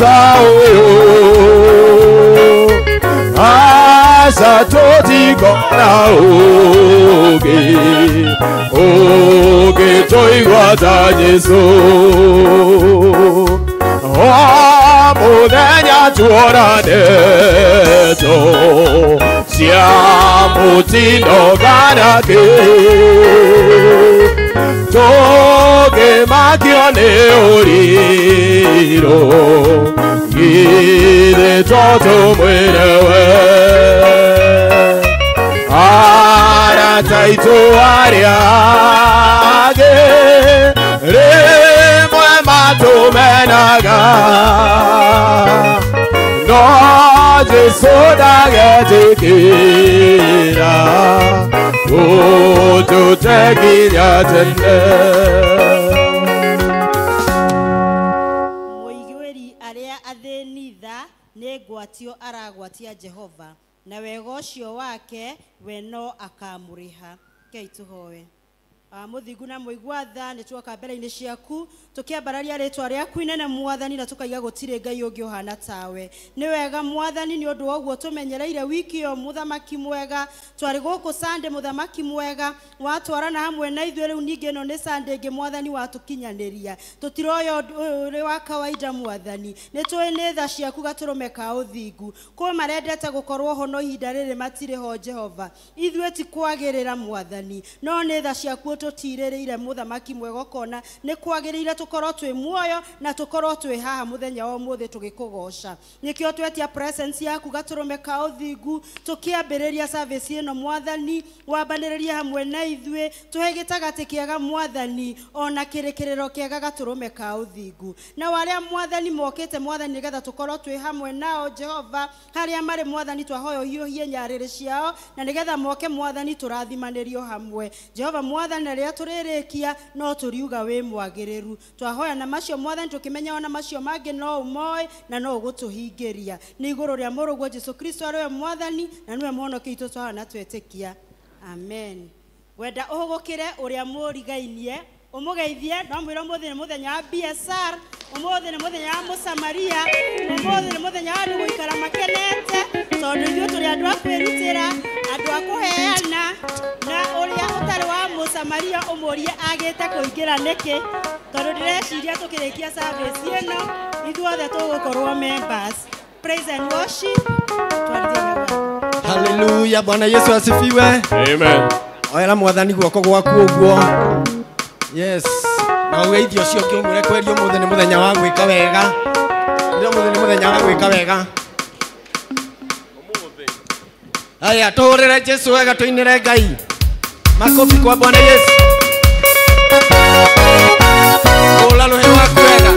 ta ũyũ aca tũtikona ũngĩ ũngĩtũigua ta Jesũ o mũthenya tuona ndeto cia mũtino kana kĩ tũngĩmakio nĩ ũrirũ githĩ to tũmwĩre we arata aitũ arĩa angĩ rĩmwe matũmenaga no Jesũ ndagetĩkĩra gũtũte nginya tene. Mũiguĩri arĩa athĩni tha nĩ ngwatio aragwatia Jehova na wega ũcio wake we no akamũrĩha. Rekei tũhoe. Mũthingu na mũigua tha nĩ tuoka mbere-inĩ ciaku tũkĩambararia rĩtwa rĩaku inene mwathani na tũkaiga gũtirĩ Ngai ũngĩ ũhana tawe. Nĩ wega mwathani nĩ ũndũ wa ũguo tũmenyereire wiki ĩyo mũthamaki mwega twarĩ gũkũ Sunday mũthamaki mwega watwarana hamwe na ithuĩ rĩu ningĩ ĩno nĩ Sunday ĩngĩ mwathani watũkinyanĩria tũtiroya ũndũ ũyũ ũrĩ wa kawaida mwathani nĩ tũĩ nĩ tha ciaku gatũrũme ka ũthingu kwĩ marendete gũkorwo ho no ihinda rĩrĩ matirĩ ho Jehova ithuĩ ti kwagĩrĩra mwathani no nĩ tha ciaku tũtirĩrĩire mũthamaki mwega ũkona nĩ kwagĩrĩire tũkorwo twĩ muoyo na tũkorwo twĩ haha mũthenya wa ũmũthĩ tũgĩkũgoca nĩkĩo twetia presence yaku gatũrũme ka ũthingu tũkĩambĩrĩria service ĩno mwathani wambanĩrĩrie hamwe na ithuĩ tũhe gĩtagatĩ kĩega mwathani ona kĩrĩkĩrĩro kĩega gatũrũme ka ũthingu na arĩa mwathani mokĩte mwathani nĩgetha tũkorwo twĩ hamwe nao Jehova harĩa marĩ mwathani twahoya ũhiũhie nyarĩrĩ ciao na nĩgetha moke mwathani tũrathimanĩrio hamwe Jehova mwathani rĩrĩa tũrĩrĩkia no tũriuga wĩ mwagĩrĩru twahoya na macio mwathani tũkĩmenya ona macio mangĩ no ũmoĩ na no ũgũtũhingĩria nĩ igũrũ rĩa mũrũguo Jesũ Kristo arĩ we mwathani na nĩwe mũhonokia witũ twahoya na twetĩkia amen. Wenda ũhũgũkĩre ũrĩa mũrigainie ũmũgeithie no mwĩre ũmũthĩ nĩ mũthenya wa BSR ũmũthĩ nĩ mũthenya wa mũsamaria ũmũthĩ nĩ mũthenya wa andũ gũikara makenete tondũ ithuĩ tũrĩ andũ a kwĩrutĩra andũ a kũheana na ũrĩa ũtarĩ wa mũsamaria ũmũrie agĩte kũingĩra nĩkĩ tondũ ndĩreciria tũkĩrĩkia service ĩno ithuothe tũgũkorwo members. Praise and worship. Hallelujah. Bwana Yesu asifiwe. Amen. Oera mwathani guoko gwaku ũguo. Yes. Na ũgeithio ũcio ũngĩ ũmwĩre kweri ũmũthĩ nĩ mũthenya wa gwĩka wega. Ũmũthĩ nĩ mũthenya wa gwĩka wega. Haya, tũhũrĩre Jesu wega tũinĩre Ngai. Makofi kwa Bwana Yesu. Hũra rũhĩ rwaku wega.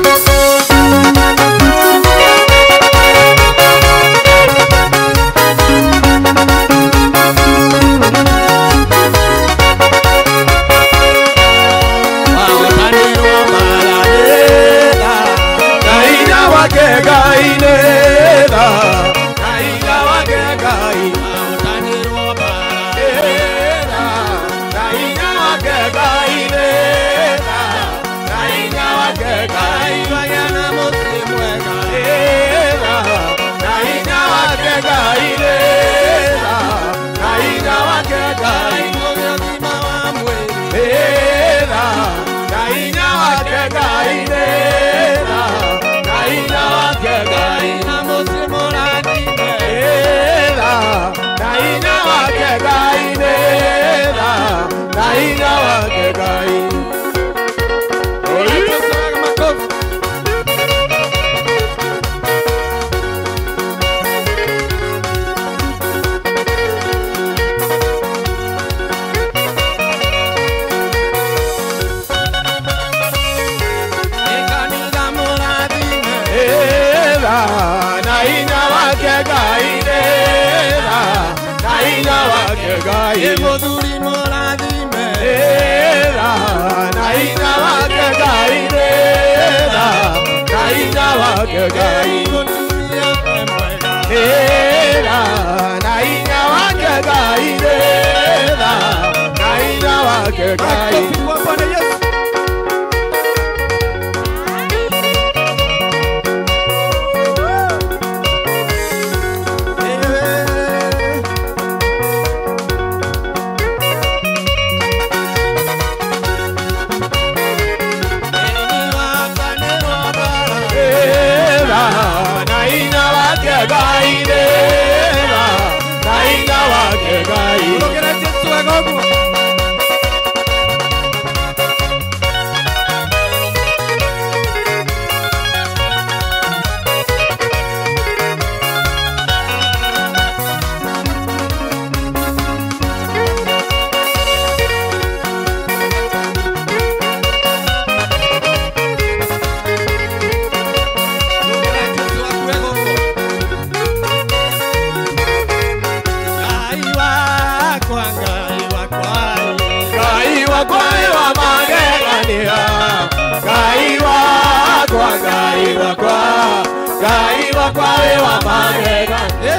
wakwa wĩ wa magegania.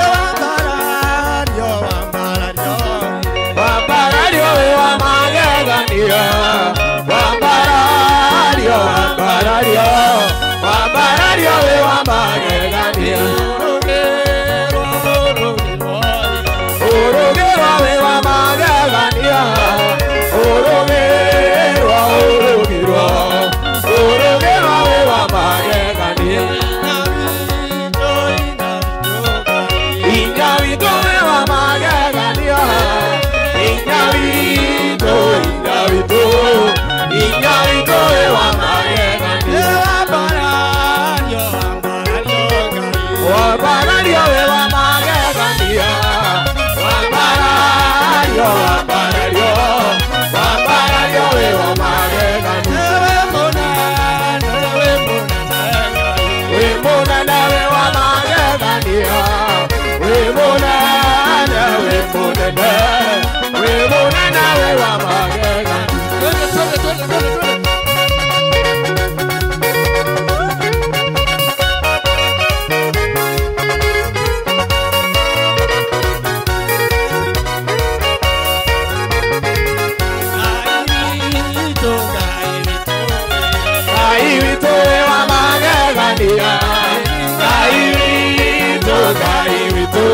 Wambarario wĩ wa magegania. Wambarario, wambarario, wambarario wĩ wa magegania. Ũrũgĩrwo wĩ wa magegania. Ũrũgĩrwo, ũrũgĩrwo, ũrũgĩrwo wĩ wa magegania. Inya witũ wĩ wa magegania. Inya witũ, inya witũ, inya witũ wĩ wa magegania. Wambarario wĩ wa magegania. Wambarario, wambarario, wambarario wĩ wa magegania. Wĩ mũnene wĩ wa magegania. Wĩ mũnene, wĩ mũnene, wĩ mũnene wĩ wa magegania. Ngai witũ wĩ wa magegania. Ngai witũ, Ngai witũ,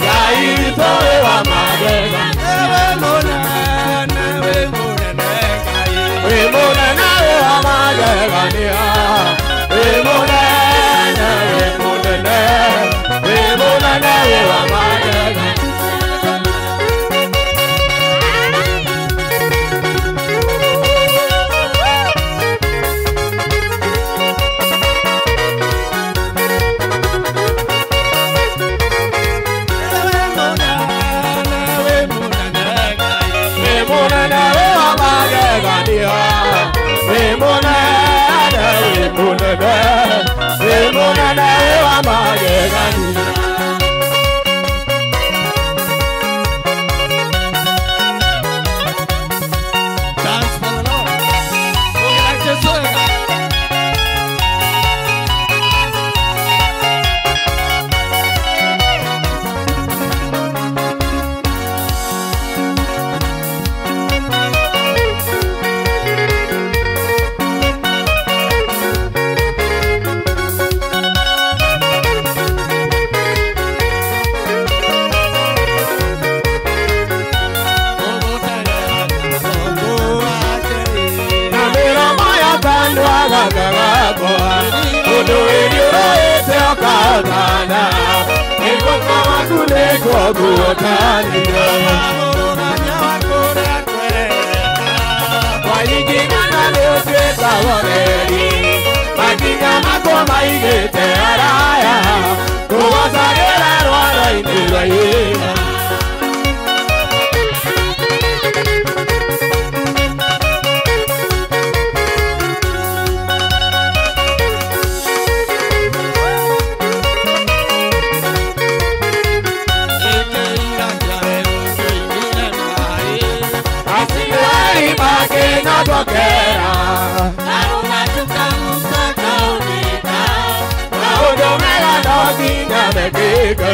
Ngai witũ wĩ wa magegania. Wĩ mũnene wĩ wa magegania. Wĩ mũnene, wĩ mũnene, wĩ mũnene wĩ wa magegania. Wĩ mũnene wĩ wa magegania. Wĩ mũnene, wĩ mũnene, wĩ mũnene wĩ wa magegania. Dance for the Lord. Ũgĩra Jesũ wega. Na mĩromo ya kanua gaka gakwa ũndũ wĩriũrũĩte ũkahotana nĩ guoko gwaku nĩkuo nguotanire Wanyingimana nĩ ũtuĩkaga ũtheri makinya makwa maigĩte haraya kũgocagĩra rwaro-inĩ rwa irĩma. Aciari makĩnyotokera maũndũ mega no nginya mekĩke.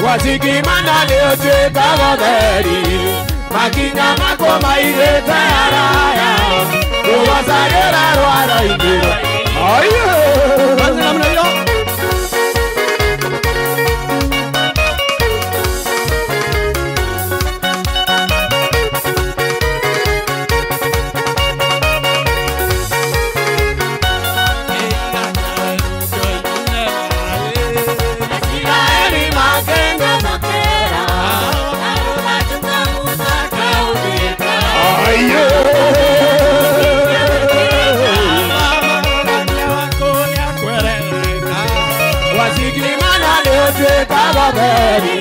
Wacikimana nĩ ũtuĩkaga ũtheri makinya makwa maigĩte haraya kũgocagĩra rwaro-inĩ rwa Aiyo! Isiraeli makĩnyotokera Aiyo! Wacikimana nĩ ũtuĩkaga ũtheri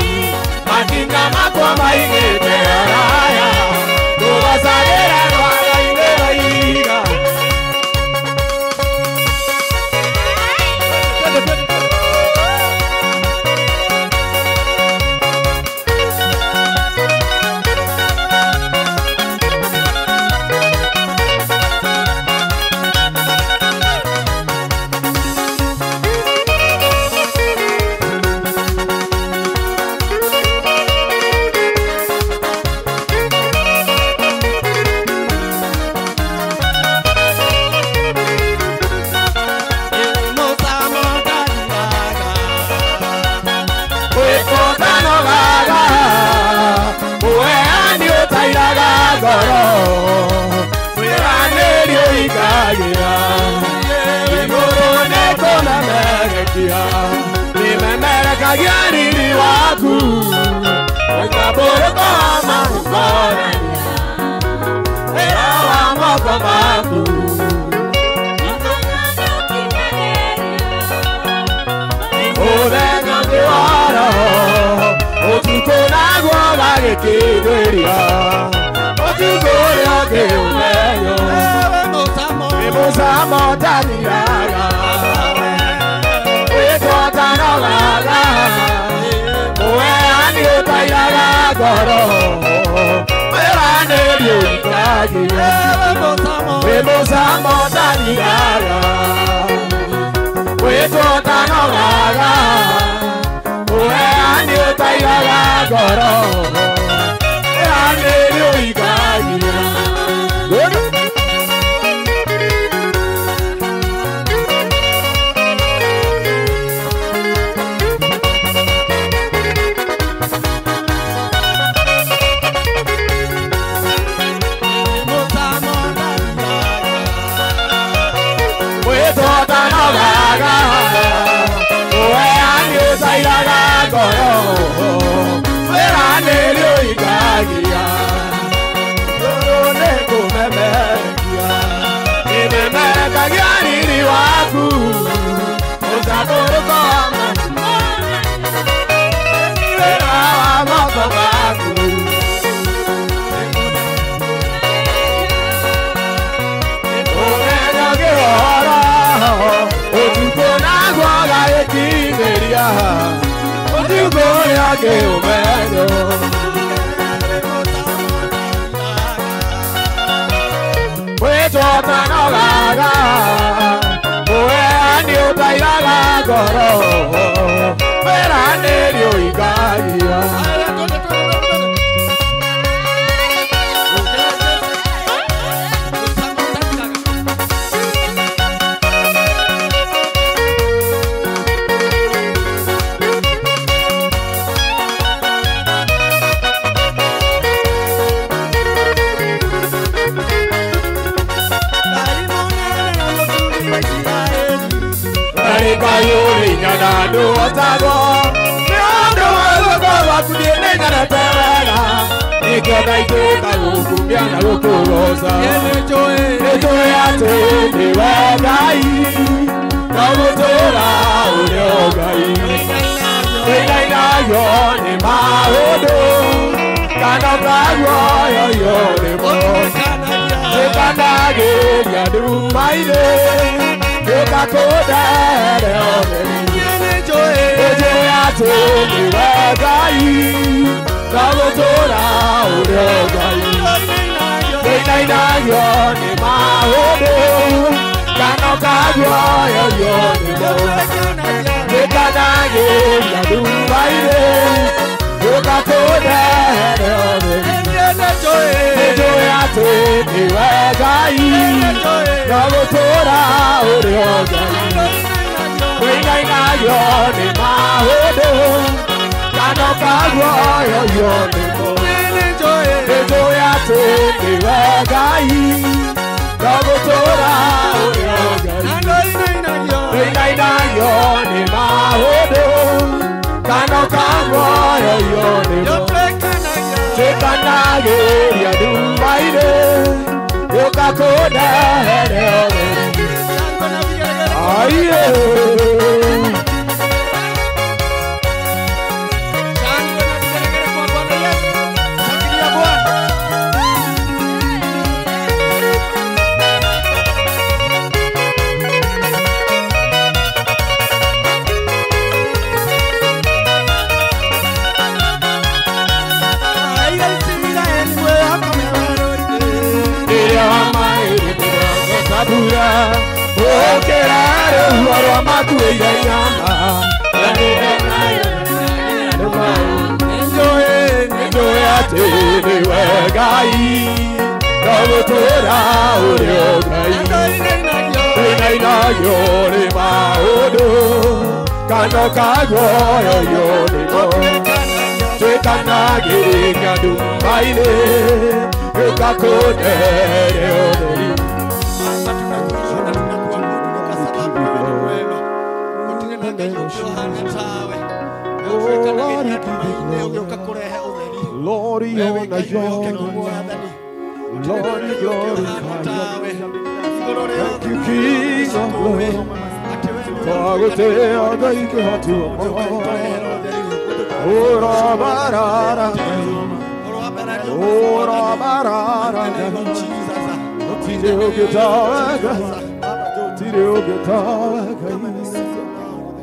makinya makwa maigĩte haraya kũgocagĩra rwaro-inĩ rwa ihiga. gagĩkinyĩria ũtukũ ũrĩa ũngĩ ũmenyo wĩ mũcamo ũtathiraga wĩtwo ũtanogaga ũheani ũtairaga ngoro wĩranĩri ũikagia wĩ mũcamo ũtathiraga wĩtwo ũtanogaga ũheani ũtairaga ngoro wĩranĩri ũikagia.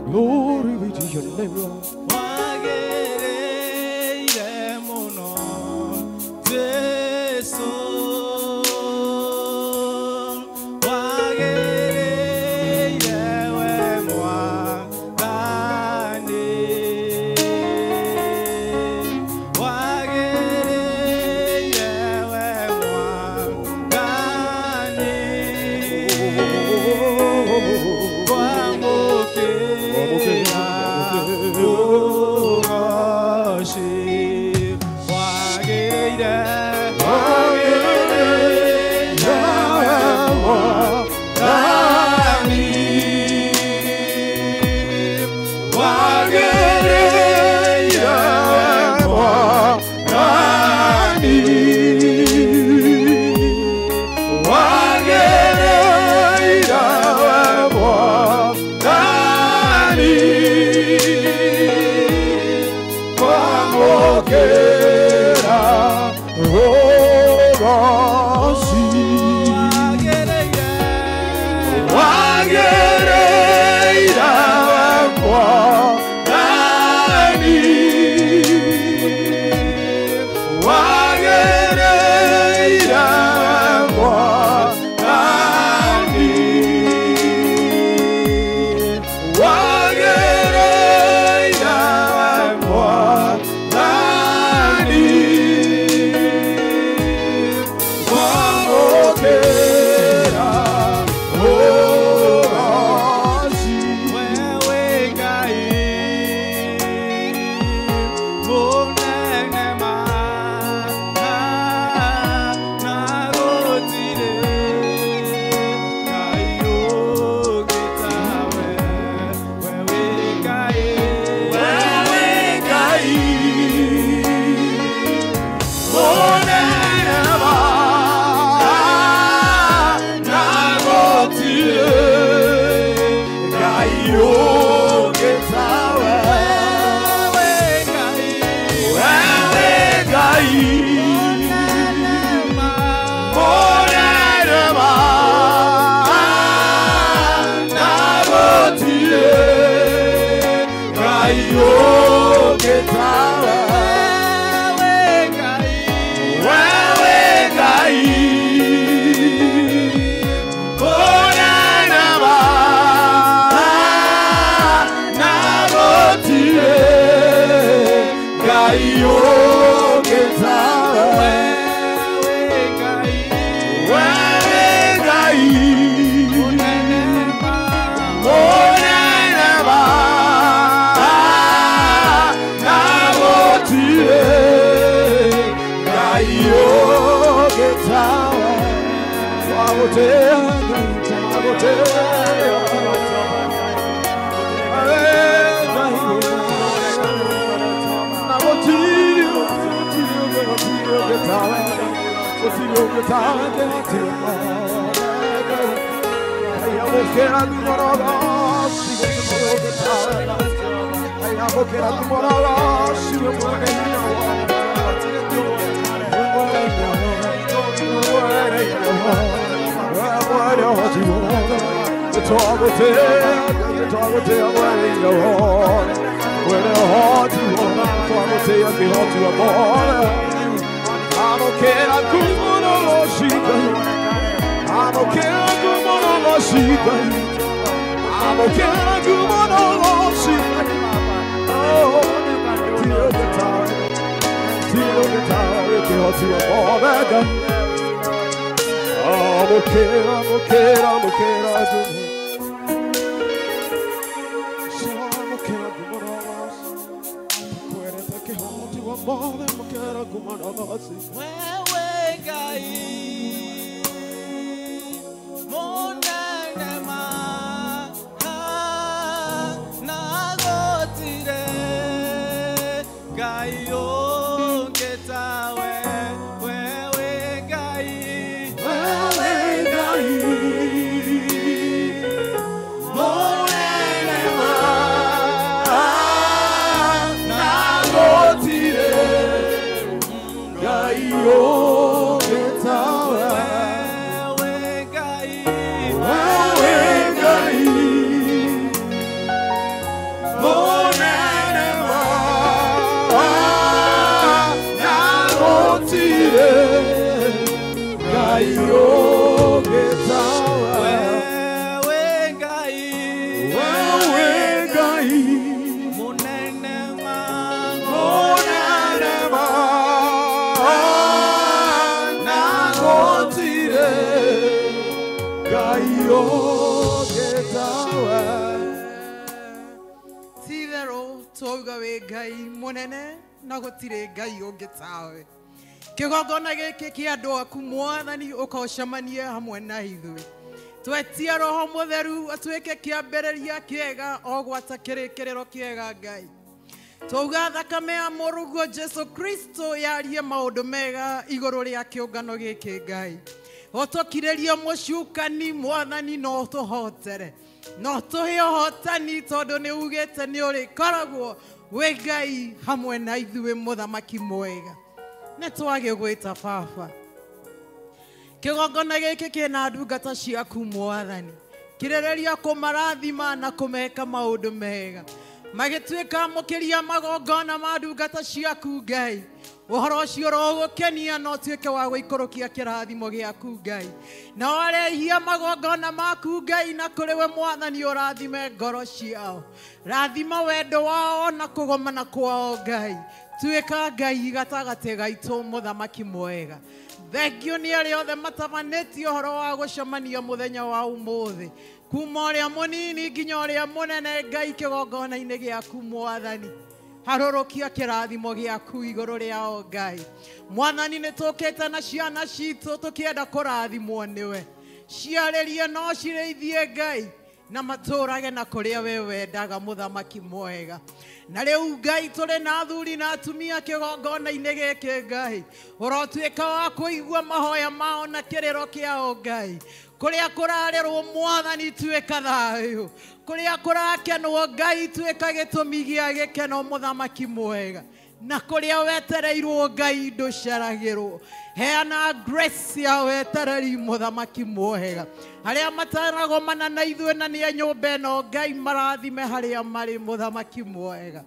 Glory be to your name, Lord. Ngai ũngĩ tawe. Wewe Ngai, Wewe Ngai munene mũnene ma na gũtirĩ Ngai ũngĩ tawe. Ti-itherũ twauga wĩ Ngai mũnene na gũtirĩ Ngai ũngĩ tawe. Kĩgongona gĩkĩ kĩa andũ aku Mwathani ũkocemanie hamwe na ithuĩ. Twetia Roho Mũtheru atuĩke kĩambĩrĩria kĩega o gwata kĩrĩkĩrĩro kĩega Ngai. Twauga thakame ya mũrũguo Jesu Kristo yarie maũndũ mega igũrũ rĩa kĩũngano gĩkĩ Ngai. Ũtũkirĩrie mũcukani Mwathani no ũtũhotere. No tũhe ũhotani tondũ nĩ ugĩte nĩ ũrĩkoragwo wĩ Ngai hamwe na ithuĩ mũthamaki mwega. Nĩ twagĩgwĩta Baba. Kĩgongona gĩkĩ kĩna ndungata ciaku Mwathani. Kirĩrĩria kũmarathima na kũmeka maũndũ mega. Magĩtuĩka amũkĩria magongona ma ndungata ciaku Ngai. Ũhoro ũcio ũrogũkenia na ũtuĩke wa gũikũrũkia kĩrathimo gĩaku Ngai. Na warehia magongona maku Ngai na kũrĩ we Mwathani ũrathime ngoro ciao. Rathima wendo wao na kũgomana kwao Ngai. Tuĩka Ngai gatagatĩ gaitũ mũthamaki mwega. Thengio nĩ arĩa othe matabanĩtie ũhoro wa gũcemania mũthenya wa ũmũthĩ. Kuma ũrĩa mũnini nginya ũrĩa mũnene Ngai kĩgongona-inĩ gĩaku Mwathani. Harũrũkia kĩrathimo gĩaku igũrũ rĩao Ngai. Mwathani nĩ tũkĩte na ciana citũ tũkĩenda kũrathimwo nĩwe. Ciarĩrie no cirĩithie Ngai na matũrage na kũrĩa we wendaga mũthamaki mwega. Na rĩu Ngai tũrĩ na athuri na atumia kĩgongona-inĩ gĩkĩ Ngai. Ũrotuĩka wa kũigua mahoya mao na kĩrĩro kĩao Ngai. Kũrĩa kũrarĩrwo Mwathani tuĩka thayũ. Kũrĩa kũrakenwo Ngai tuĩka gĩtũmi gĩa gĩkeno mũthamaki mwega. Na kũrĩa wetereirwo Ngai ndũceragĩrwo. Heana grace ya wetereri mũthamaki mwega. Arĩa mataragomana na ithuĩ na nĩ a nyũmba ĩno Ngai marathime harĩa marĩ mũthamaki mwega.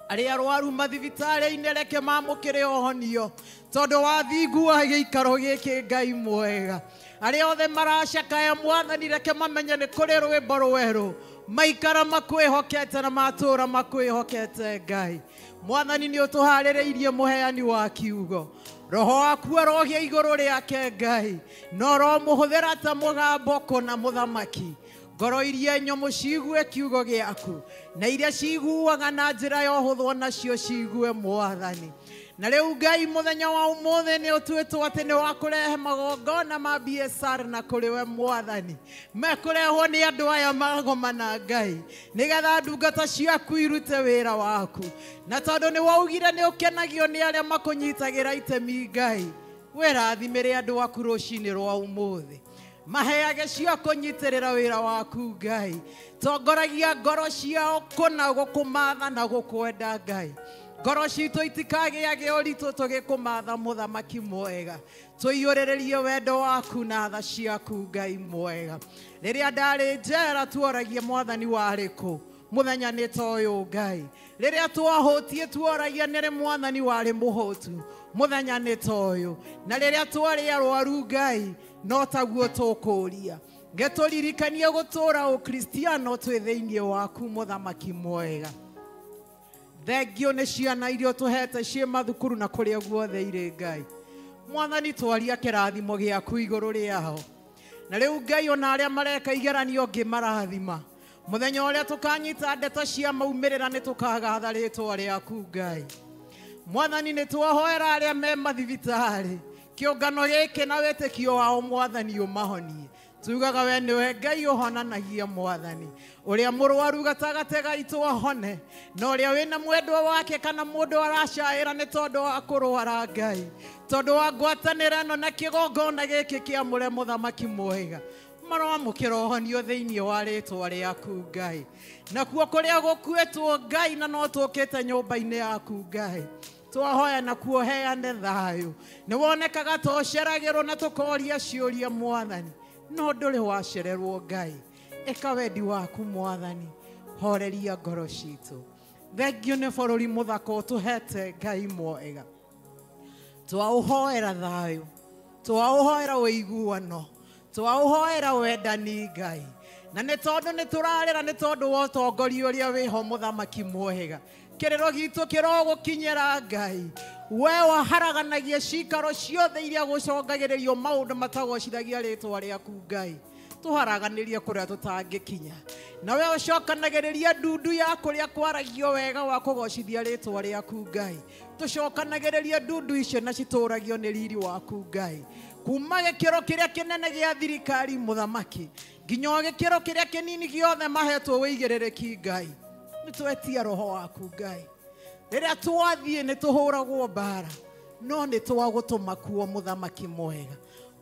Arĩa arwaru mathibitarĩ-inĩ reke mamũkĩre ũhonio tondũ wa thingu wa gĩikaro gĩkĩ Ngai mwega. Arĩa othe maracakaya Mwathani reke mamenye nĩ kũrĩ rwĩmbo rwerũ maikara makwĩhokete na matũra makwĩhokete Ngai. Mwathani nĩ ũtũharĩrĩirie mũheani wa kiugo. Roho waku arogĩa igũrũ rĩake Ngai na ũromũhũthĩra ta mũgambo kũna mũthamaki. Ngoro iria nyũmũ ciigue kiugo gĩaku na iria ciguaga na njĩra ya ũhũthũ nacio ciigue Mwathani. Na rĩu Ngai mũthenya wa ũmũthĩ nĩ ũtuĩtwo atĩ nĩ wa kũrehe magongona ma BSR na kũrĩ we Mwathani. Mekũrehwo nĩ andũ aya magomana Ngai nĩgetha ndungata ciaku irute wĩra waku. Na tondũ nĩ waugire nĩ ũkenagio nĩ arĩa makũnyitagĩra itemi Ngai, wĩrathimĩre andũ aku rũcinĩ rwa ũmũthĩ. Maheage cia kũnyitĩrĩra wĩra waku Ngai. Tongoragia ngoro ciao kũna gũkũmatha na gũkwenda Ngai. Ngoro citũ itikagĩage ũritũ tũgĩkũmatha mũthamaki mwega. Tũiyũrĩrĩrie wendo waku na tha ciaku Ngai mwega. Rĩrĩa ndarĩ njera tuoragie Mwathani warĩ kũ mũthenya nĩ ta ũyũ Ngai. Rĩrĩa twahũtie tuoragia nĩ rĩ Mwathani warĩ mũhũtu mũthenya nĩ ta ũyũ. Na rĩrĩa twarĩ arwaru Ngai no taguo tũkũria. Ngĩtũririkanie gũtũũra ũkristiano twĩ thĩinĩ waku mũthamaki mwega. Thengio nĩ ciana iria ũtũhete ciĩ mathukuru na kũrĩa guothe irĩ Ngai. Mwathani twaria kĩrathimo gĩaku igũrũ rĩao. Na rĩu Ngai ona arĩa mareka igeranio ngĩmarathima. Mũthenya ũrĩa tũkanyita ndeto cia maumĩrĩra nĩ tũkagatha rĩtwa rĩaku Ngai. Mwathani nĩ twahoera arĩa me mathibitarĩ. Kĩũngano gĩkĩ na wĩtĩkio wao Mwathani ũmahonie. Tugaga we nĩwe Ngai ũhonanagia Mwathani. Ũrĩa mũrwaru gatagatĩ gaitũ ahone. Na ũrĩa wĩna mwendwa wake kana mũndũ aracaĩra nĩ tondũ wa kũrwara Ngai. Tondũ wa ngwatanĩro ĩno na kĩgongona gĩkĩ kĩamũre mũthamaki mwega. Maroamũkĩra ũhonio thĩinĩ wa rĩtwa rĩaku Ngai. Nakuo kũrĩa gũkuĩtwo Ngai na no tũkĩte nyũmba-inĩ yaku Ngai. Twahoya na kuoheane thayũ. Nĩ wonekaga tũceragĩrwo na tũkoria ciũria Mwathani. No ndũrĩ wacererwo Ngai. Ĩka wendi waku Mwathani. Horeria ngoro citũ. Thengio nĩ bũrũri mũthaka ũtũhete Ngai mwega. Twaũhoera thayũ. Twaũhoera ũiguano, twaũhoera wendani Ngai. Na nĩ tondũ nĩ tũrarĩra nĩ tondũ wa ũtongoria ũrĩa wĩho mũthamaki mwega. Kĩrĩro gitũ kĩrogũkinyĩra Ngai. We waharaganagia cikaro ciothe iria gũcongagĩrĩrio maũndũ matagocithagia rĩtwa rĩaku Ngai. Tũharaganĩrie kũrĩa tũtangĩkinya. Na we ũcokanagĩrĩria ndundu ya kũrĩa kwaragio wega wa kũgocithia rĩtwa rĩaku Ngai. Tũcokanagĩrĩria ndundu icio na citũragio nĩ riri waku Ngai. Kuma gĩkĩro kĩrĩa kĩnene gĩa thirikari mũthamaki nginya o gĩkĩro kĩrĩa kĩnini gĩothe mahetwo wĩigĩrĩrĩki Ngai. Nĩ twetia roho waku Ngai. Rĩrĩa twathiĩ nĩ tũhũragwo mbara no nĩ twagũtũma kuo mũthamaki mwega.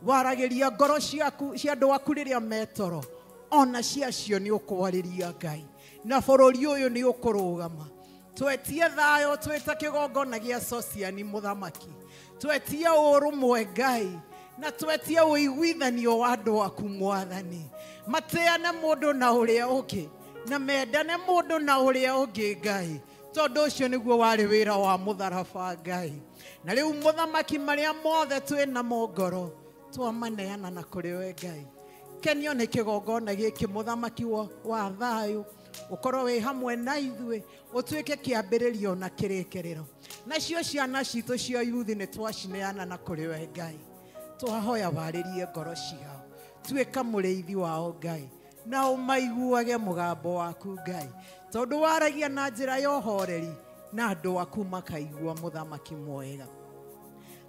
Waragĩria ngoro ciaku cia andũ aku rĩrĩa metoro ona ciacio nĩ ũkwarĩria Ngai. Na bũrũri ũyũ nĩ ũkũrũgama. Twetie thayũ twĩta kĩgongona gĩa Sociani mũthamaki. Twetie ũrũmwe Ngai. Na twetie ũiguithanio wa andũ aku mwathani. Mateane mũndũ na ũrĩa ũngĩ na mendane mũndũ na ũrĩa ũngĩ Ngai. Tondũ ũcio nĩguo warĩ wĩra wa mũtharaba Ngai. Na rĩu mũthamaki marĩa mothe twĩ namo ngoro twamaneana na kũrĩ we Ngai. Kenio nĩ kĩgongona gĩkĩ mũthamaki wa thayũ ũkorwo wĩ hamwe na ithuĩ ũtuĩke kĩambĩrĩrio na kĩrĩkĩrĩro. Nacio ciana citũ cia yuthi nĩ twacineana na kũrĩ we Ngai. Twahoya warĩrie ngoro ciao. Tuĩka mũrĩithi wao Ngai. Na ũmaiguage mũgambo waku Ngai. Tondũ waragia na njĩra ya ũhoreri na andũ aku makaigua mũthamaki mwega.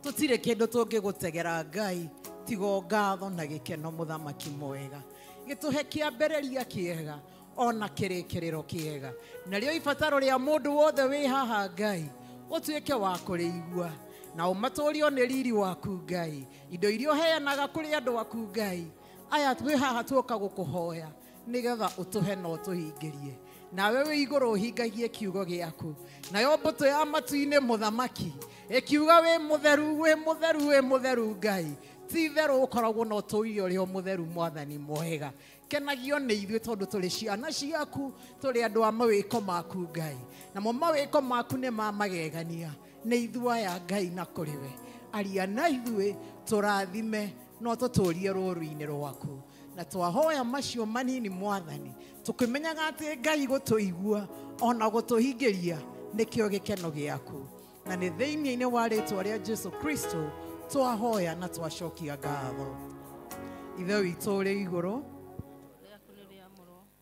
Tũtirĩ kĩndũ tũngĩgũtegera Ngai tiga ngatho na gĩkeno mũthamaki mwega. Gĩtũhe kĩambĩrĩria kĩega ona kĩrĩkĩrĩro kĩega. Narĩo ibataro rĩa mũndũ wothe wĩ haha Ngai ũtuĩke wa kũrĩigua na ũmatũrio nĩ riri waku Ngai. Indo iria ũheanaga kũrĩ andũ aku Ngai aya twĩ haha tuoka gũkũhoya nĩgetha ũtũhe na ũtũhingĩrie. Nawe wĩ igũrũ ũhingagie kiugo gĩaku. Nayo mbũtũ ya matu-inĩ mũthamaki ĩkiuga wĩ mũtheru wĩ mũtheru wĩ mũtheru Ngai. Ti itherũ ũkoragwo na ũtũire ũrĩa mũtheru mwathani mwega. Kenagio nĩ ithuĩ tondũ tũrĩ ciana ciaku, tũrĩ andũ a mawĩko maku Ngai. Namo mawĩko maku nĩ ma magegania. Nĩ ithuĩ aya Ngai na kũrĩ we. Aria na ithuĩ tũrathime no tũtũrie rũũru-inĩ rwaku. Na twahoya macio manini mwathani tũkĩmenyaga atĩ Ngai gũtũigua ona gũtũhingĩria nĩkĩo gĩkeno gĩaku. Na nĩ thĩinĩ-inĩ wa rĩtwa rĩa Jesu Kristo twahoya na twacokia ngatho. Ithe witũ ũrĩ igũrũ,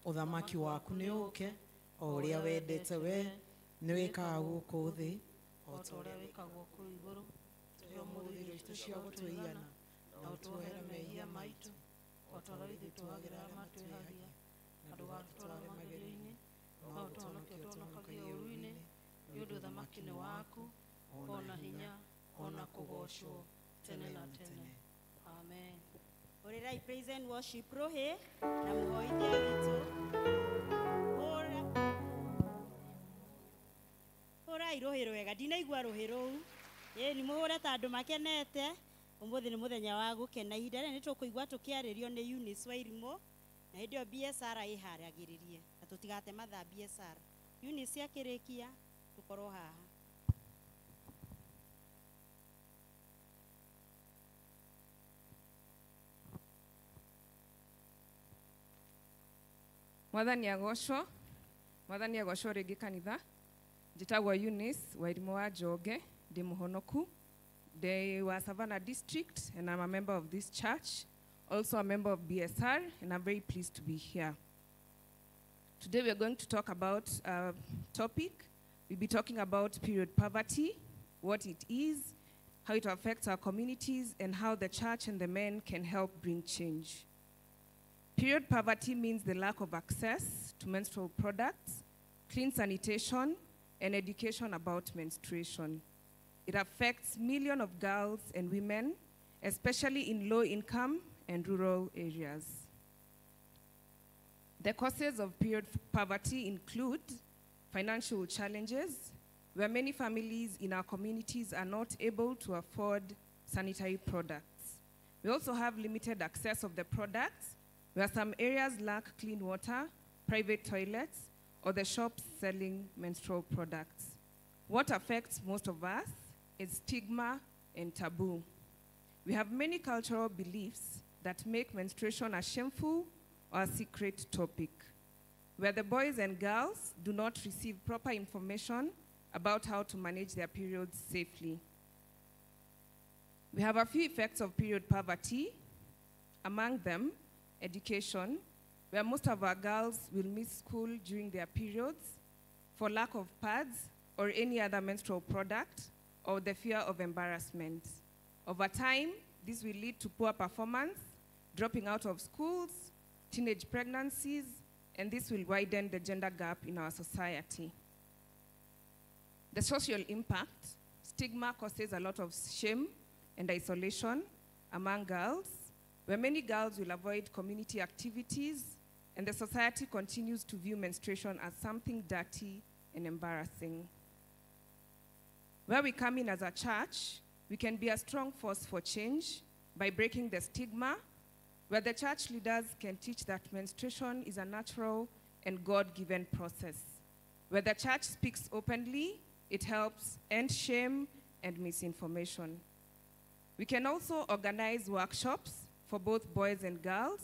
ũthamaki waku nĩ ũũke, o ũrĩa wendete we nĩ wĩkaga gũkũ thĩ o ta ũrĩa wĩkagwo kũu igũrũ. Tũhe ũmũthĩ irio citũ cia gũtũigana na ũtuohere mehia maitũ o ta ũrĩa ithuĩ tuohagĩra arĩa matwĩhagia, na ndũgatũtware magerio-inĩ no ũtũhonokie ũtũhonokagie ũũru-inĩ, nĩ ũndũ ũthamaki nĩ waku ona hinya ona kũgoocwo tene na tene. Amen. Ũrĩrai praise and worship rũhĩ na mũhoithia witũ. Hũrai rũhĩ rwega, ndinaigua rũhĩ rũu. Ĩĩ nĩ mũhũre ta andũ makenete. Ũmũthĩ nĩ mũthenya wa gũkena. Ihinda rĩrĩ nĩ tũkũigua tũkĩarĩrio nĩ Eunice Wairimu na hĩndĩ ĩyo BSR ĩharagĩrĩrie na tũtigate mathaa BSR. Eunice akĩrĩkia tũkorwo haha. Mwathani agocwo, Mwathani agocwo rĩngĩ kanitha. Njĩtagwo Eunice Wairimu wa Njonge, ndĩ mũhonoku, ndĩ wa Savannah District, and I'm a member of this church, also a member of BSR, and I'm very pleased to be here. Today we are going to talk about a topic. We'll be talking about period poverty, what it is, how it affects our communities, and how the church and the men can help bring change. Period poverty means the lack of access to menstrual products, clean sanitation, and education about menstruation. It affects millions of girls and women, especially in low-income and rural areas. The causes of period poverty include financial challenges, where many families in our communities are not able to afford sanitary products. We also have limited access of the products, where some areas lack clean water, private toilets, or the shops selling menstrual products. What affects most of us is stigma and taboo. We have many cultural beliefs that make menstruation a shameful or a secret topic, where the boys and girls do not receive proper information about how to manage their periods safely. We have a few effects of period poverty, among them, education, where most of our girls will miss school during their periods for lack of pads or any other menstrual product or the fear of embarrassment. Over time, this will lead to poor performance, dropping out of schools, teenage pregnancies, and this will widen the gender gap in our society. The social impact, stigma causes a lot of shame and isolation among girls, where many girls will avoid community activities, and the society continues to view menstruation as something dirty and embarrassing. Where we come in as a church, we can be a strong force for change by breaking the stigma, where the church leaders can teach that menstruation is a natural and God-given process. Where the church speaks openly, it helps end shame and misinformation. We can also organize workshops for both boys and girls,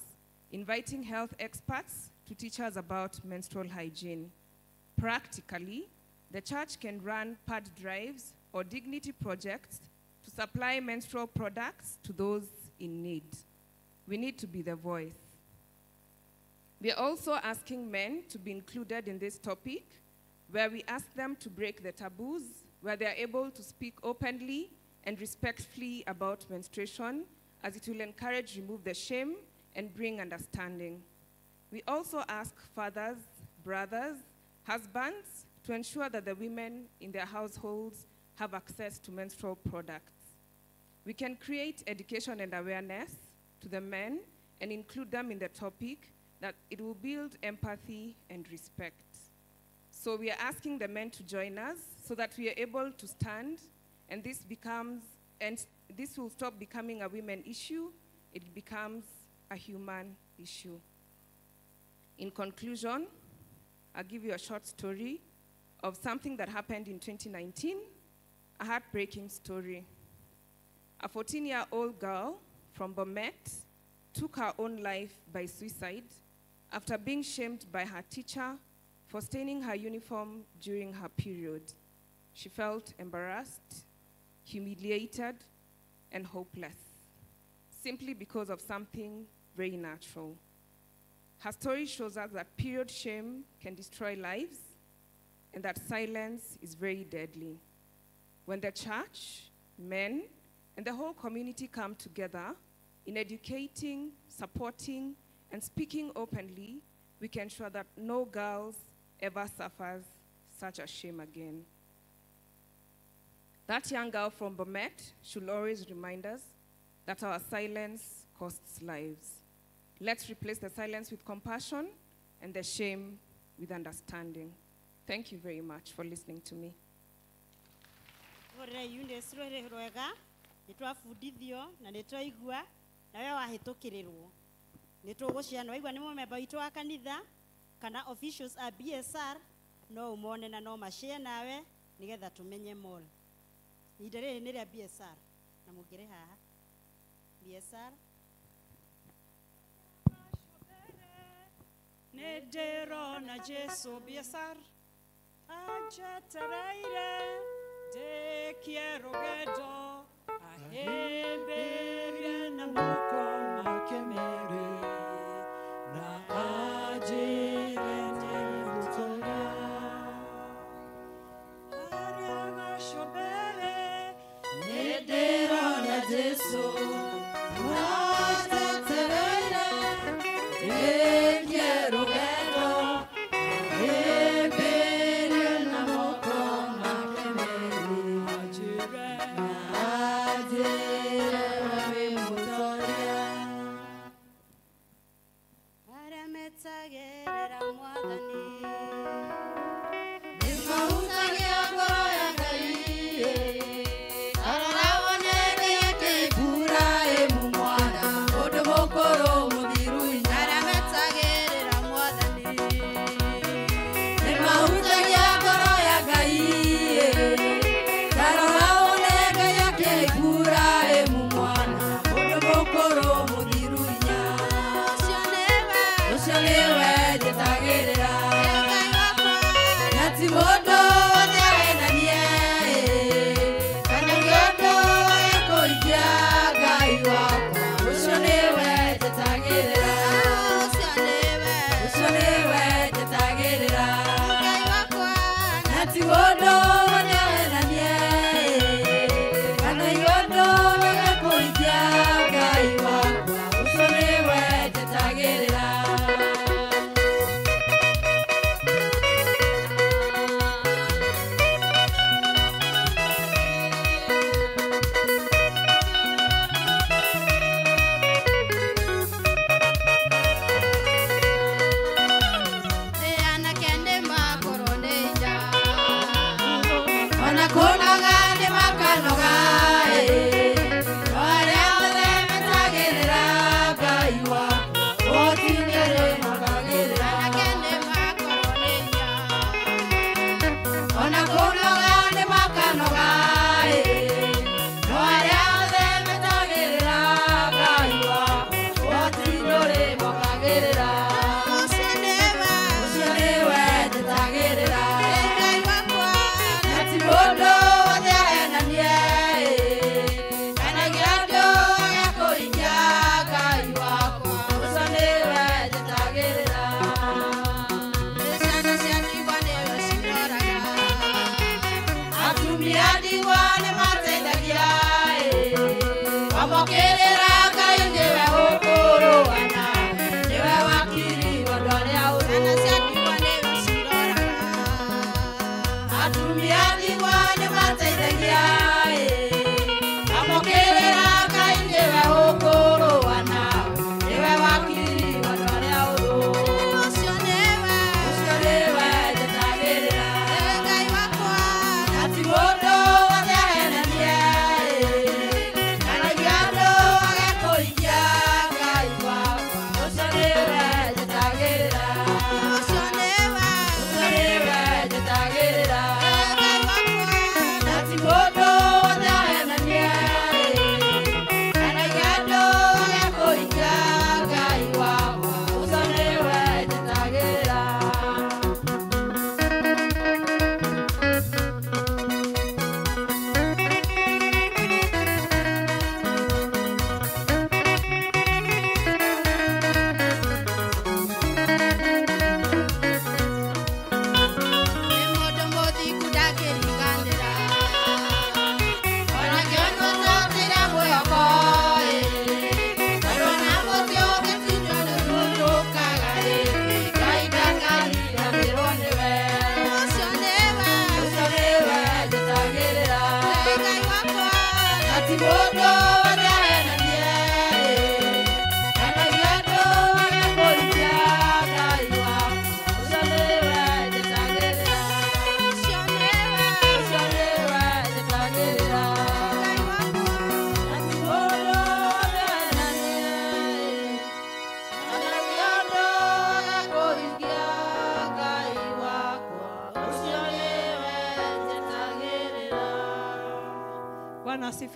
inviting health experts to teach us about menstrual hygiene. Practically, the church can run pad drives or dignity projects to supply menstrual products to those in need. We need to be the voice. We are also asking men to be included in this topic, where we ask them to break the taboos, where they are able to speak openly and respectfully about menstruation, as it will encourage, remove the shame, and bring understanding. We also ask fathers, brothers, husbands, to ensure that the women in their households have access to menstrual products. We can create education and awareness to the men and include them in the topic, that it will build empathy and respect. So we are asking the men to join us so that we are able to stand, and this will stop becoming a women issue. It becomes a human issue. In conclusion, I'll give you a short story of something that happened in 2019, a heartbreaking story. A 14-year-old girl from Bomet took her own life by suicide after being shamed by her teacher for staining her uniform during her period. She felt embarrassed, humiliated, and hopeless, simply because of something very natural. Her story shows us that period shame can destroy lives and that silence is very deadly. When the church, men, and the whole community come together in educating, supporting, and speaking openly, we can ensure that no girls ever suffers such a shame again. That young girl from Bomet should always remind us that our silence costs lives. Let's replace the silence with compassion and the shame with understanding. Thank you very much for listening to me. Nĩ twabundithio na nĩ twaigua na we wahĩtũkĩrĩrwo nĩ tũgũciana waigua nĩ mũmemba witũ wa kanitha kana officials a BSR no umone na no mashare nawe nĩgetha tũmenye more. Ihinda rĩrĩ nĩ rĩa BSR na mũngĩrĩ haha BSR. Nĩ ndĩrona Jesũ BSR anjetereire ndĩkie rũgendo ahĩmbĩrie na moko make merĩ na anjĩre ndĩgũtũũra harĩa gacũmbĩrĩ. Nĩ ndĩrona Jesũ anjetereire ndĩkie rũgendo ahĩmbĩrie na moko make merĩ anjĩre.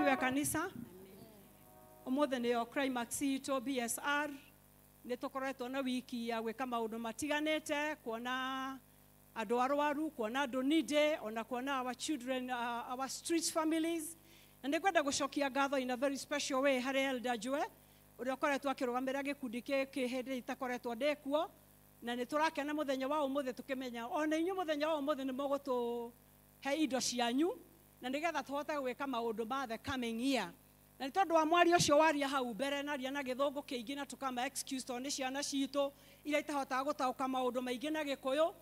Asifiwe kanisa. Ũmũthĩ nĩyo climax itũ BSR. Nĩ tũkoretwo na wiki ya gwĩka maũndũ matiganĩte, kuona andũ arwaru, kuona andũ needy, ona kuona our children, our street families. Na nĩ ngwenda gũcokia ngatho in a very special way harĩ Elder Joe ũrĩa ũkoretwo akĩrũgamĩrĩra gĩkundi gĩkĩ hĩndĩ itakoretwo ndĩkuo. Na nĩ tũrakena mũthenya wa ũmũthĩ tũkĩmenya ona inyuĩ mũthenya wa ũmũthĩ nĩ mũgũtũhe indo cianyu na nĩgetha tũhote gwĩka maũndũ ma the coming year. Na nĩ tondũ wa mwaria ũcio waria hau mbere na aria na gĩthũngũ kĩingĩ na tũkama excuse tondũ nĩ ciana citũ iria itahotaga gũtaũka maũndũ maingĩ na gĩkũyũ,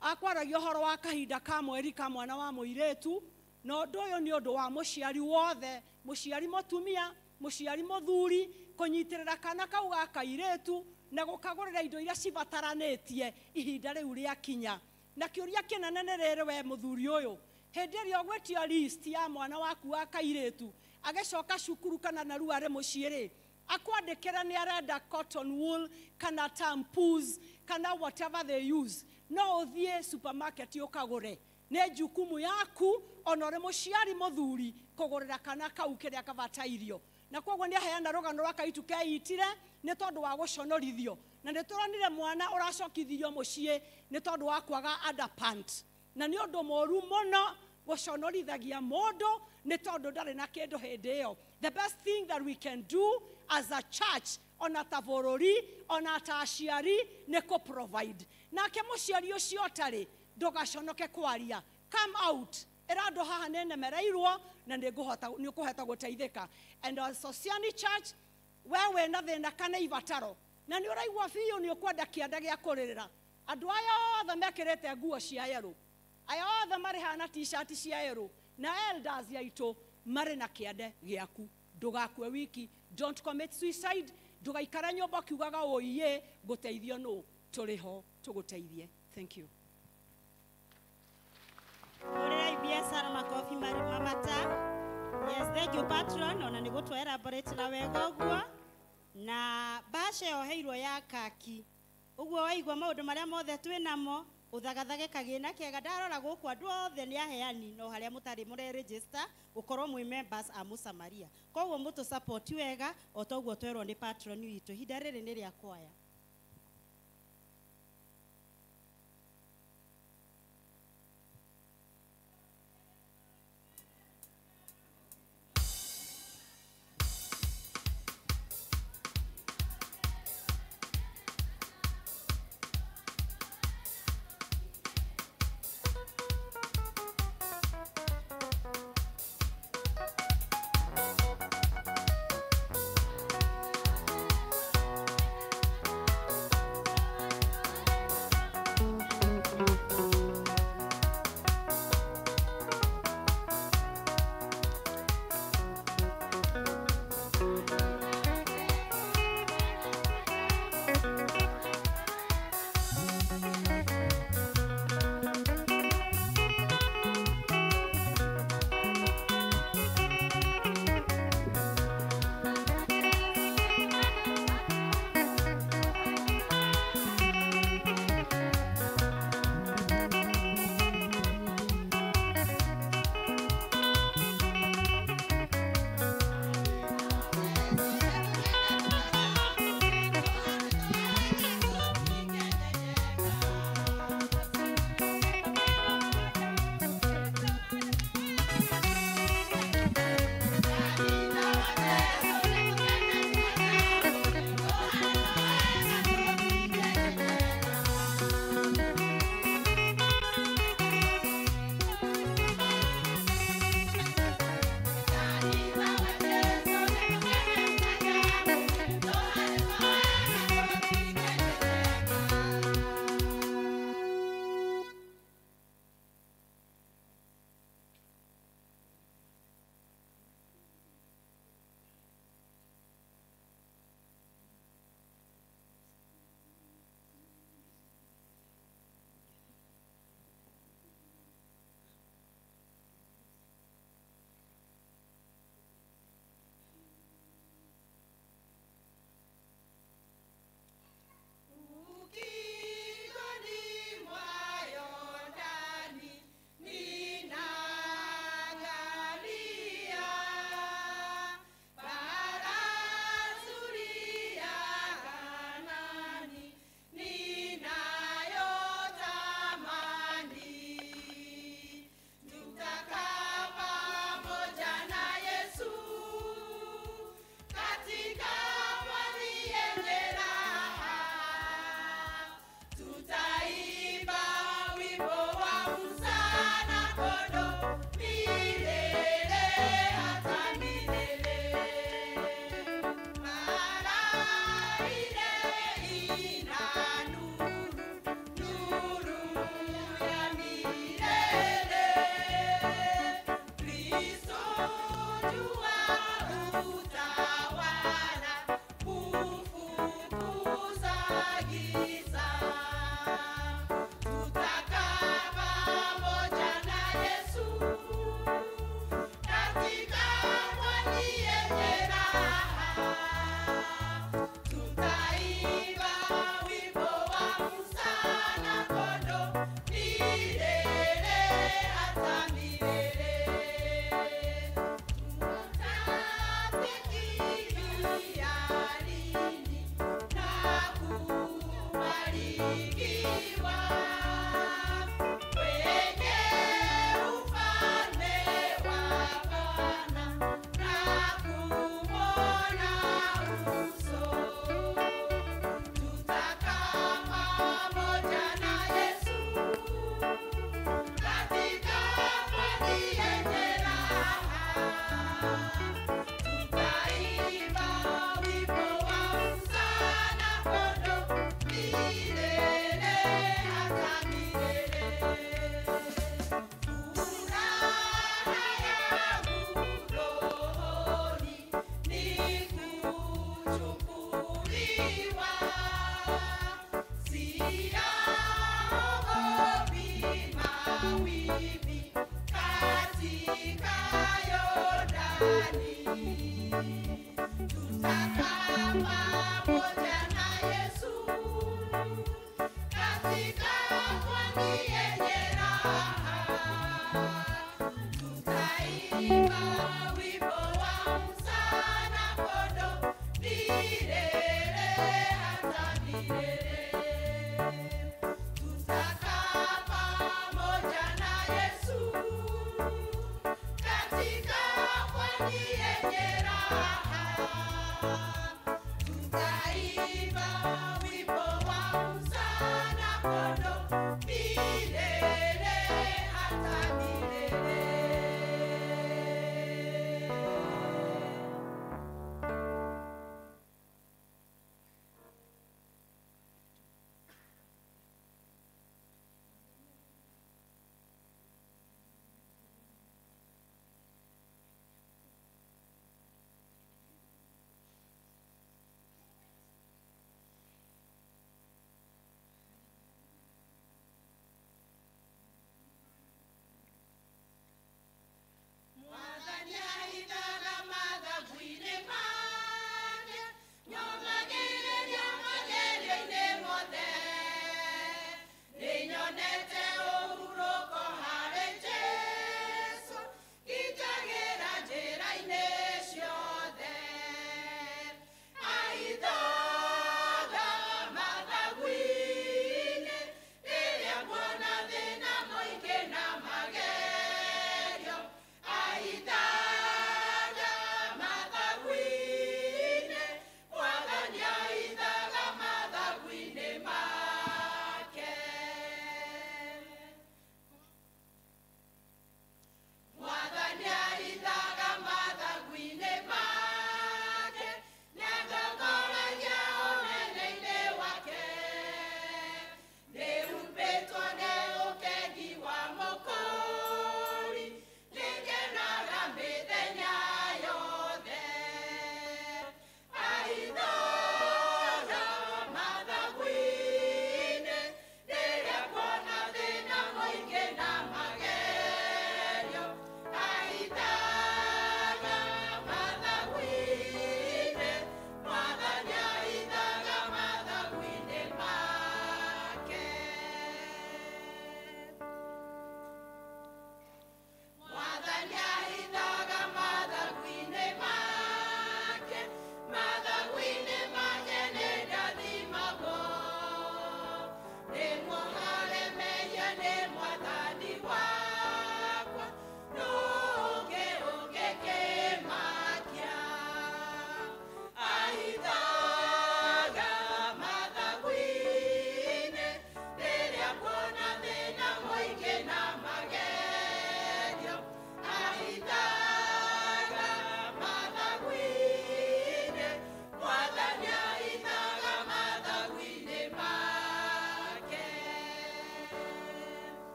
akwaragia ũhoro wa kahinda ka mweri ka mwana wa mũirĩtu, na ũndũ ũyũ nĩ ũndũ wa mũciari wothe, mũciari mũtumia, mũciari mũthuri, kũnyitĩrĩra kana kau ga kairĩtu na gũkagũrĩra indo iria cibataranĩtie ihinda rĩu rĩakinya. Na kĩũria kĩnene nĩ rĩrĩ, we mũthuri ũyũ, hĩndĩ ĩrĩa ũgwĩtio list ya mwana waku wa kairĩtu agĩcoka cukuru kana narua arĩ mũciĩ rĩ, akwandĩkĩra nĩ arenda cotton wool kana tampons kana whatever they use, no ũthiĩ supermarket ũkagũre. Nĩ jukumu yaku ona ũrĩ mũciari mũthuri kũgũrĩra kana kau kĩrĩa kabatairio. Na koguo nĩ aheana rũgano rwa kaitu keitire nĩ tondũ wa gũconorithio, na nĩ tũronire mwana ũracokithirio mũciĩ nĩ tondũ wa kwaga underpant. Na nĩ ũndũ mũru mũno gũconorithagia mũndũ nĩ tondũ ndarĩ na kĩndũ hĩndĩ ĩyo. The best thing that we can do as a church, ona ta bũrũri, ona ta aciari, nĩ kũ provide. Nake mũciari ũcio ũtarĩ, ndũgaconoke kwaria. Come out. Ĩra andũ haha nĩ nemereirwo na nĩ ũkũhota gũteithĩka. And as Sociani Church, we wĩna thĩna kana ibataro na nĩ ũraigua biũ nĩ ũkwenda kĩanda gĩa kũrĩrĩra, andũ aya othe mekĩrĩte nguo cia yerũ, aya othe marĩ hana t-shirt cia yerũ, na elders aitũ marĩ na kĩande gĩaku. Ndũgakue wiki, don't commit suicide, ndũgaikare nyũmba ũkiugaga ũiye ngũteithio nũ, tũrĩ ho tũgũteithie. Thank you. Hũrĩrai biacara makobi mamata. Yes, thank you patron, ona nĩ gũtũ elaborate na wega ũguo. Na mbasha yoheirwo ya kaki ũguo waigua maũndũ marĩa mothe twĩ namo, ũthagathage kagĩna kega. Ndarora gũkũ andũ othe nĩ aheani, no harĩa mũtarĩ mũre-register gũkorwo mwĩ members a Mũsamaria. Koguo mũtũ support wega o ta ũguo twerwo nĩ patron witũ. Ihinda rĩrĩ nĩ rĩa kwaya.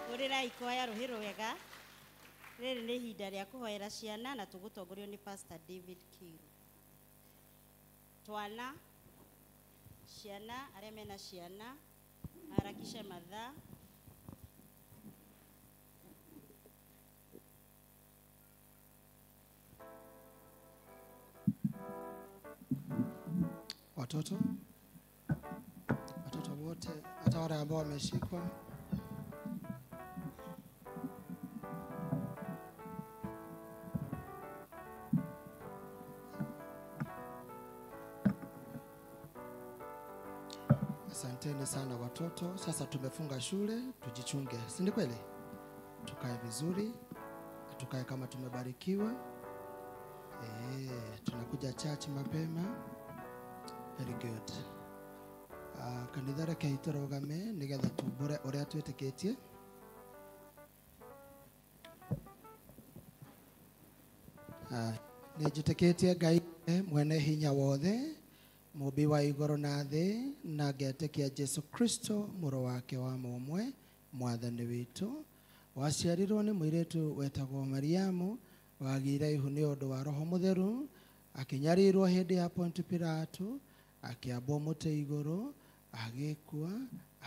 Hũrĩrai ikoya rũhĩ rwega. Rĩrĩ nĩ ihinda rĩa kũhoera ciana na tũgũtongorio nĩ Pastor David Kiru. Twana ciana. Ciana, arĩa mena ciana harakishe mathaa. Watoto, watoto wote, hata wale ambao wameshikwa. Asanteni sana watoto. Sasa tumefunga shule, tujichunge, si ni kweli? Tukae vizuri, tukae kama tumebarikiwa. Tunakuja church mapema. Very good. Kanitha reke tũrũgame nĩgetha tumbũre ũrĩa twĩtĩkĩtie. Nĩ njĩtĩkĩtie Ngai mwene hinya wothe, mũmbi wa igũrũ na thĩ, na ngetĩkia Jesu Kristo mũrũ wake wa mũmwe, mwathani witũ, waciarirwo nĩ mũirĩtu wetagwo Mariamu, wagĩire ihu nĩ ũndũ wa Roho Mũtheru, akĩnyarirwo hĩndĩ ya Pontio Pilato, akĩambwo mũtĩ igũrũ, agĩkua,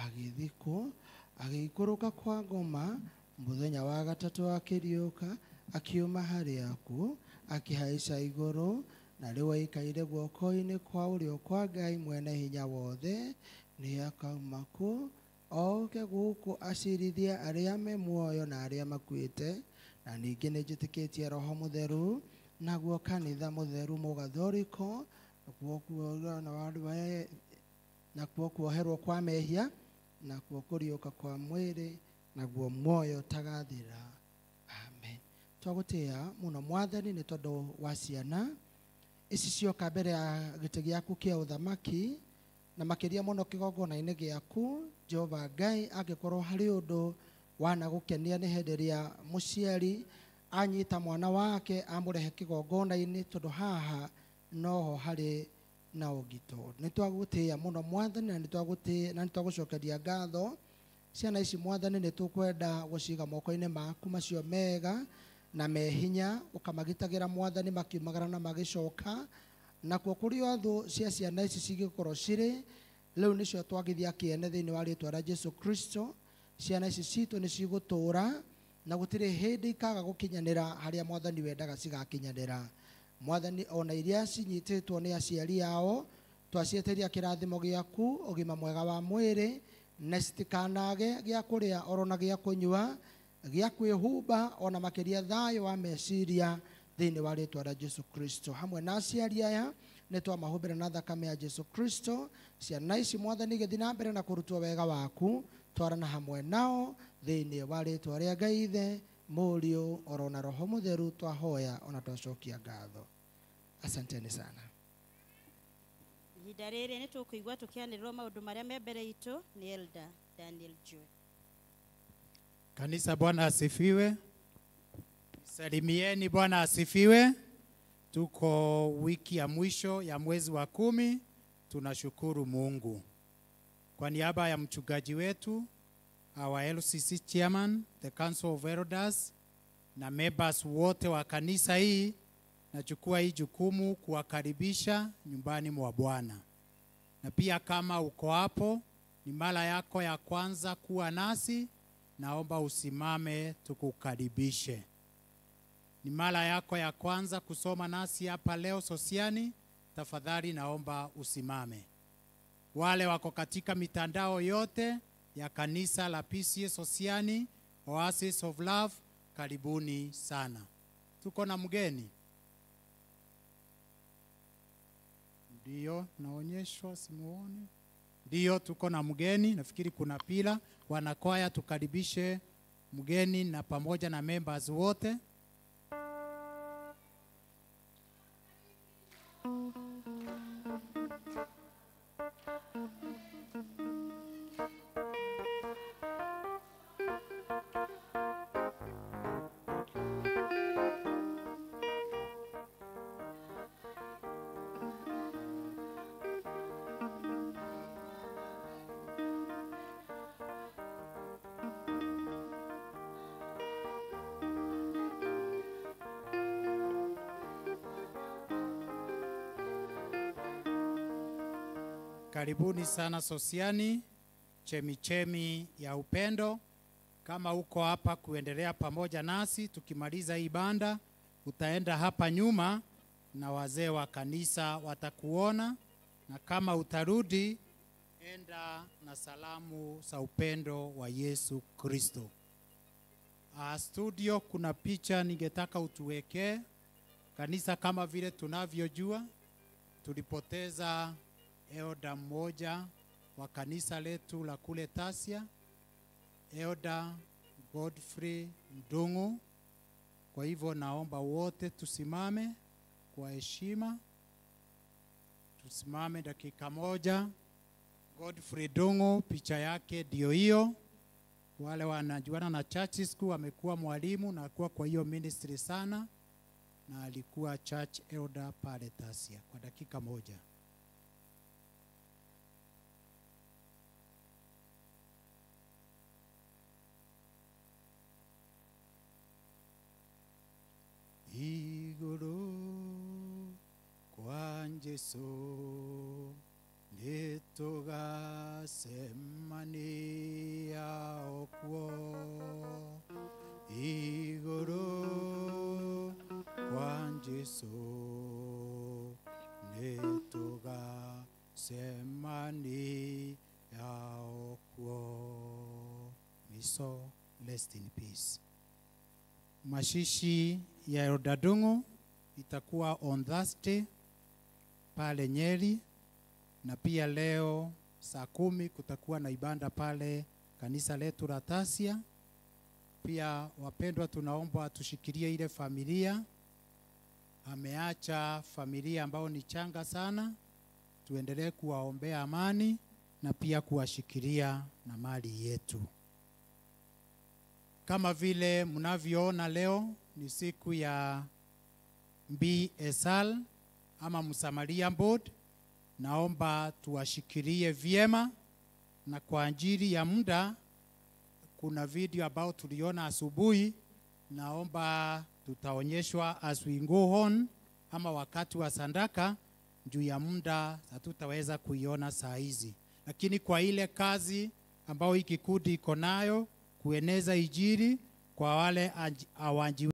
agĩthikwo, agĩikũrũka kwa ngoma, mũthenya wa gatatũ akĩriũka, akiuma harĩ akuũ, akĩhaica igũrũ, na rĩu aikaire guoko-inĩ kwa ũrĩo kwa Ngai mwene hinya wothe, nĩ akauma kũ oke gũkũ acirithie arĩa me muoyo na arĩa makuĩte. Na ningĩ nĩ njĩtĩkĩtie Roho Mũtheru, naguo kanitha mũtheru mũgathoriko, nakuo kuoherwo kwa mehia, nakuo kũriũka kwa mwĩrĩ, naguo muoyo ũtagathira. Amen. Twagũtĩĩa mũno Mwathani nĩ tondũ wa ciana ici cioka mbere ya gĩtĩ gĩaku kĩa ũthamaki, na makĩria mũno kĩgongona-inĩ gĩaku. Jehova Ngai, angĩkorwo harĩ ũndũ wanagũkenia nĩ hĩndĩ ĩrĩa mũciari anyita mwana wake amũrehe kĩgongona-inĩ, tondũ haha noho harĩ na ũgito. Nĩ twagũtĩĩa mũno Mwathani, na nĩ twagũcokeria ngatho. Ciana ici Mwathani nĩ tũkwenda gũciga moko-inĩ maku macio mega na me hinya, ũkamagitagĩra Mwathani makiumagara na magĩcoka. Nakuo kũrĩa thũ cia ciana ici cigĩkorwo cirĩ, rĩu nĩcio twagithia kĩene thĩinĩ wa rĩtwa rĩa Jesu Kristo. Ciana ici citũ nĩ cigũtũũra na gũtirĩ hĩndĩ ikaga gũkinyanĩra harĩa Mwathani wendaga cigakinyanĩra. Mwathani, ona iria cinyitĩtwo nĩ aciari ao, twacieteria kĩrathimo gĩaku, ũgima mwega wa mwĩrĩ, na citikanage gĩa kũrĩa oro na gĩa kũnyua, gĩa kwĩhumba, ona makĩria thayũ wa meciria thĩinĩ wa rĩtwa rĩa Jesu Kristo. Hamwe na aciari aya nĩ twamahumbĩra na thakame ya Jesu Kristo. Ciana ici Mwathani gĩthiĩ na mbere na kũrutwo wega waku, twarana hamwe nao thĩinĩ wa rĩtwa rĩa Ngai Ithe, Mũriũ, oro na Roho Mũtheru, twahoya ona twacokia ngatho. Asanteni sana. Ihinda rĩrĩ nĩ tũkũigua tũkĩanĩrĩrwo maũndũ marĩa me mbere itũ nĩ Elder Daniel Joy. Kanisa, Bwana asifiwe. Salimieni, Bwana asifiwe. Tuko wiki ya mwisho ya mwezi wa 10. Tunashukuru Mungu. Kwa niaba ya mchungaji wetu, our LCC chairman, the Council of Elders, na members wote wa kanisa hii, nachukua hii jukumu kuwakaribisha nyumbani mwa Bwana. Na pia kama uko hapo, ni mara yako ya kwanza kuwa nasi, naomba usimame tukukaribishe. Ni mara yako ya kwanza kusoma nasi hapa leo Sosiani, tafadhali naomba usimame. Wale wako katika mitandao yote ya kanisa la PCA Sosiani, Oasis of Love, karibuni sana. Tuko na mgeni. Ndio, naonyeshwa, simuoni. Ndio, tuko na mgeni, nafikiri kuna pila. Wanakwaya tukaribishe mgeni na pamoja na members wote. Karibuni sana Sosiani, chemichemi ya upendo. Kama uko hapa kuendelea pamoja nasi, tukimaliza hii banda, utaenda hapa nyuma na wazee wa kanisa watakuona, na kama utarudi, enda na salamu za upendo wa Yesu Kristo. Studio kuna picha ningetaka utuwekee. Kanisa kama vile tunavyojua, tulipoteza elder mmoja wa kanisa letu la kule Tasia, Elder Godfrey Ndungu. Kwa hivyo naomba wote tusimame kwa heshima. Tusimame dakika moja. Godfrey Ndungu, picha yake ndio hiyo. Wale wanajuana na church school, amekuwa mwalimu na akuwa kwa hiyo ministry sana, na alikuwa church elder pale Tasia. Kwa dakika moja. Iguru kwa Jesu nitugasemania okuo. Iguru kwa Jesu nitugasemania okuo. May so rest in peace. Mashishi ya Elder Ndungu itakuwa on Thursday pale Nyeri, na pia leo saa 10 kutakuwa na ibada pale kanisa letu la Tasia. Pia wapendwa, tunaomba tushikilie ile familia. Ameacha familia ambao ni changa sana, tuendelee kuwaombea amani na pia kuwashikilia na mali yetu. Kama vile mnavyoona leo ni siku ya BSL ama Msamaria Board. Naomba tuwashikilie vyema, na kwa ajili ya muda kuna video ambao tuliona asubuhi, naomba tutaonyeshwa as we go on ama wakati wa sandaka. Juu ya muda hatutaweza kuiona saa hizi, lakini kwa ile kazi ambao hii kikundi iko nayo kueneza injili kwa wale awanji